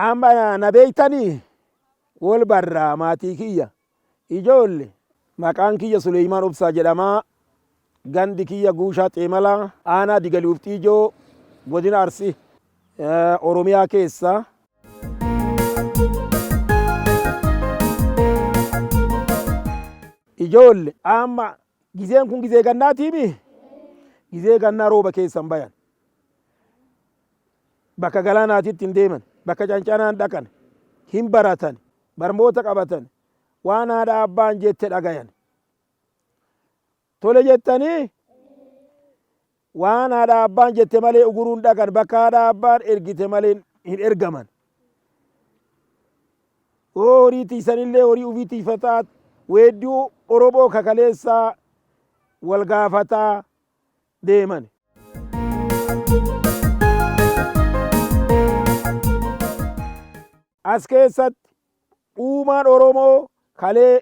Amma na beektanii wal barraa maatii kiyya ijoolle maqaan kiyya Suleymaan Obsaa jedhamaa. Gandi kiyya Guushaa Xeemalaa, aanaa Digaluuf Xiijoo, godina Arsii, Oromiyaa keessa. Ijoolle amma gizeen kun gizee gannaatiimi? Gizee gannaa rooba keessa hin bayan. Bakka galaanaatitti hin deeman, bakka cancanaa hin dhaqan, hin baratan, barmoota qabatan, waan haadha abbaan jette dhagayan. Tole jettanii? Waan haadha abbaan jette malee uguruu hin dhaqan, bakka haadha abbaan ergite malee hin ergaman. Yoo horii tiisanillee horii ufii tiifataa, weedduu Oromoo kakaleessaa wal gaafataa deeman. As keessatti uumaan Oromoo kalee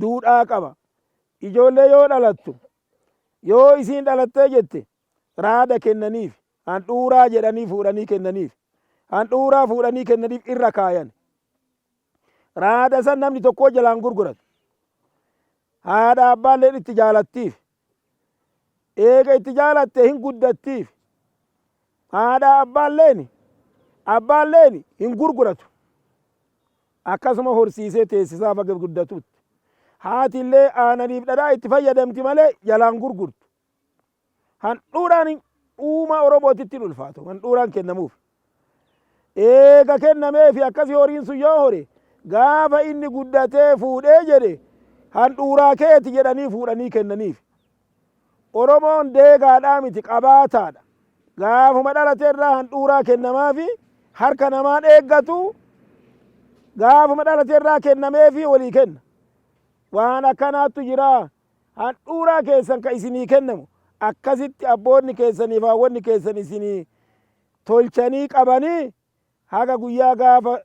duudhaa qaba. Ijoollee yoo dhalattu, yoo isiin dhalattee jette raada kennaniif, handhuuraa jedhanii fuudhanii kennaniif. Handhuuraa fuudhanii kennaniif irra kaayan. Raada san namni tokkoo jalaan gurguratu. Haadha abbaalleen itti jaalattiif. Eega itti jaalatte hin guddattiif. Haadha abbaalleen hin gurguratu. Akkasuma horsiisee teessisaa haga guddatutti. Haati illee aananiif dhadhaa itti fayyadamti malee jalaan gurgurtu. Handhuuraan uumaa Oromootitti hin ulfaatu. Handhuuraan kennamuuf. Eega kennameefi akkasii horiin sun yoo hore gaafa inni guddatee fuudhee jedhe handhuuraa keeti jedhanii fuudhanii kennaniif. Oromoon deegaadhaa miti, qabaataadha. Gaafuma dhalate irraa handhuuraa kennamaafi harka namaan eeggatu, gaafuma dhalate irraa kennameefi walii kenna. Waan akkanaattu jira. Handhuuraa keessan ka isinii kennamu akkasitti abboonni keessanii fi haawwanni keessan isinii tolchanii qabanii haga guyyaa gaafa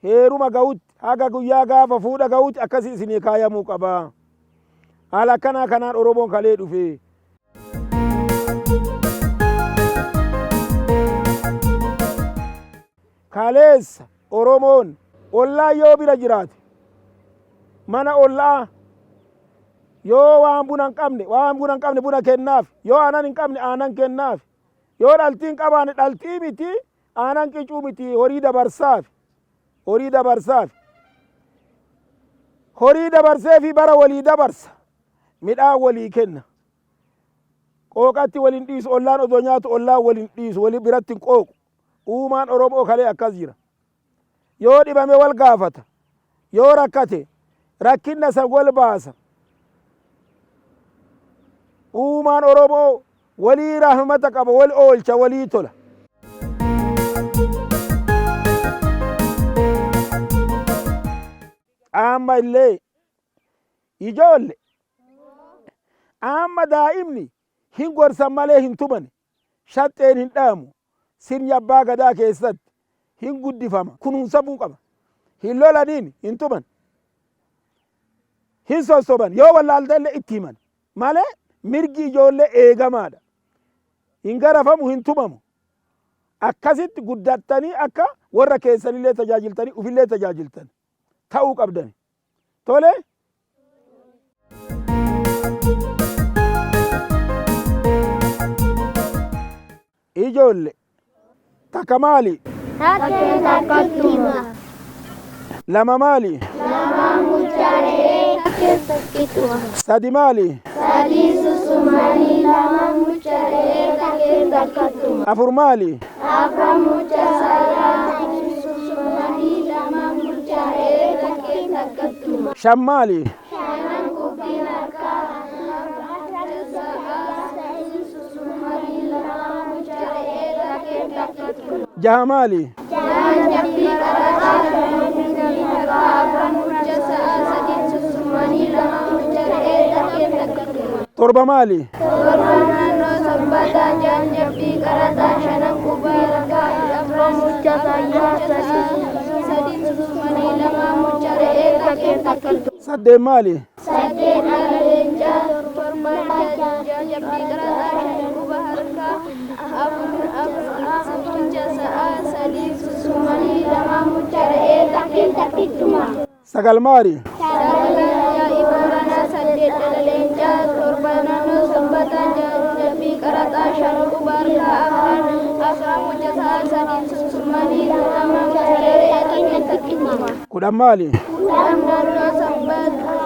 heeruma ga'utti, haga guyyaa gaafa fuudha ga'utti akkasi isinii kaayamuu qaba. Haala akkanaa kanaan Oromoon kalee dhufe. Kaleessa Oromoon ollaan yoo bira jiraate, mana ollaa yoo waan buna hin qabne, waan buna hin qabne buna kennaaf, yoo aanan hin qabne aanan kennaaf, yoo dhaltii hin qabaanne dhaltii miti, aanan qicuu miti, horii dabarsaaf, horii dabarsaaf. Horii dabarsee fi bara walii dabarsa, midhaan walii kenna. Qooqatti wal hin dhiisu, ollaan odoo nyaatu ollaan wal hin dhiisu, walii biratti hin qooqu. Uumaan Oromoo kalee akkas jira. Yoo dhibame wal gaafata. Yoo rakkate rakkinna san wal baasa. Uumaan Oromoo walii rahmata qaba, wal oolcha, walii tola. Amma illee ijoolle amma daa'imni hin gorsan malee hin tumani. Shaxxeen hin dhaamu. Sirni abbaa gadaa keessatti hin guddifama. Kunuunsamuu qaba. Hin lolaniin, hin tuman. Hin sossoban. Yoo wallaalte illee itti himan. Malee mirgi ijoollee eegamaadha. Hin garafamu, hin tumamu. Akkasitti guddattanii akka warra keessanillee tajaajiltanii ufillee tajaajiltan ta'uu qabdani. Tole? Ijoolle, takka maali? Takkee takkattuma. Lama maali? Lama mucha re'ee takkee takkituma. Sadi maali? Sadii susumanii lama mucha re'ee takkee takkattuma. Afur maali? Afran mucha saayyaa susumanii lama mucha re'ee takkee takkattuma. Shan maali? Shanan qubbii harkaa sadii susumanii lama mucha re'ee takkee takkattuma. Jaha maali? Jahan jabbii qaraxaa shanan qubbii harkaa afran mucha sa'aa sadii susumanii lama mucha re'ee takkee takkattuma. Torba maali? Torba naannoo sabbataa jahan jabbii qaraxaa shanan qubbii harkaa afran mucha saayyaa sadii susumanii lama mucha re'ee takkee takkattuma. Saddeet maali? Saddeet dhala leencaa torba jabbii qaraxaa shan quba harkaa afur mucha sa'aa sadii susumanii lama Sagal maali? Sagal yaa'ii Booranaa, saddeet dhala leencaa, torba naannoo Sanbataa, ja'a jabbii qaraxaa, shan quba harkaa, afran mucha sa'aa, sadiin sunsumanii, lama mucha re'ee takkittuma. 10 maali? 10 naannoo Sanbataa,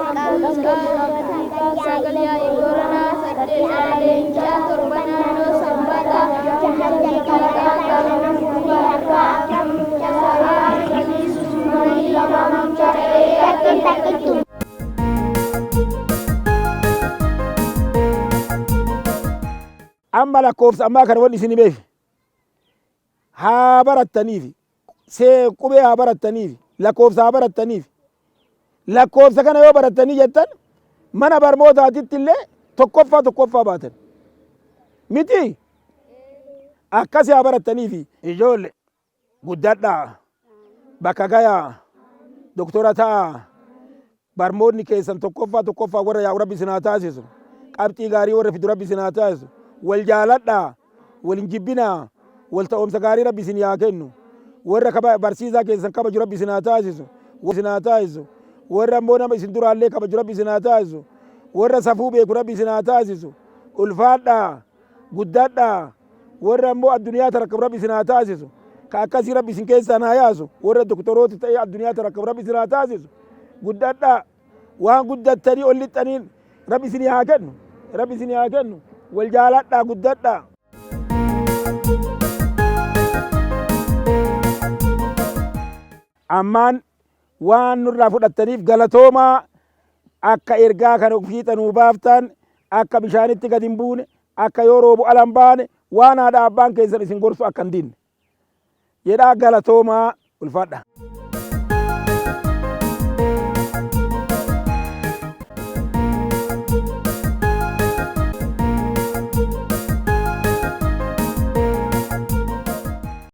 sagal yaa'ii Booranaa, saddeet dhala leencaa, torba naannoo Sanbataa, ja'a jabbii qaraxaa, shan quba harkaa, afran mucha sa'aa, sadiin sunsumanii, lama mucha re'ee takkittuma. Amma lakkoofsa ammaa kana wanni isin himeef haa barattaniif, see qubee haa barattaniif, lakkoofsa haa barattaniif. Lakkoofsa kana yoo barattanii jettan mana barmootaatitti illee tokkoffaa tokkoffaa baatan. Miti? Akkasi haa barattaniif. Ijoolle guddadhaa, bakka gayaa, doktora ta'aa, barmoonni keessan tokkoffaa tokkoffaa warra yaa'u Rabbi isin haa taasisu. Qabxii gaarii warra fidu Rabbi isin haa taasisu. Wal jaaladhaa, wal hin jibbinaa, wal ta'oomsa gaarii Rabbi isin haa kennu. Warra kaba barsiisaa keessan kabaju Rabbi isin haa taasisu. Isin haa taasisu. Warra immoo nama isin duraallee kabaju Rabbi isin haa taasisu. Warra safuu beeku Rabbi isin haa taasisu. Ulfaadhaa, guddadhaa. Warra immoo addunyaa tarakkabu Rabbi isin haa taasisu. Ka akkasii Rabbi isin keessaan haa yaasu. Warra doktoroota ta'ee addunyaa tarakkabu Rabbi isin haa taasisu. Guddadhaa. Waan guddattanii ol lixxaniin Rabbi isinii haa kennu. Rabbi isinii haa kennu. Wal jaaladhaa, guddadhaa. Ammaan waan nurraa fudhattaniif galatoomaa. Akka ergaa kana fiixa nuu baaftan, akka bishaanitti gad hin buune, akka yoo roobu ala hin baane, waan haadha abbaan keessan isin gorsu akka hin dinne jedhaa. Galatoomaa, ulfaadha.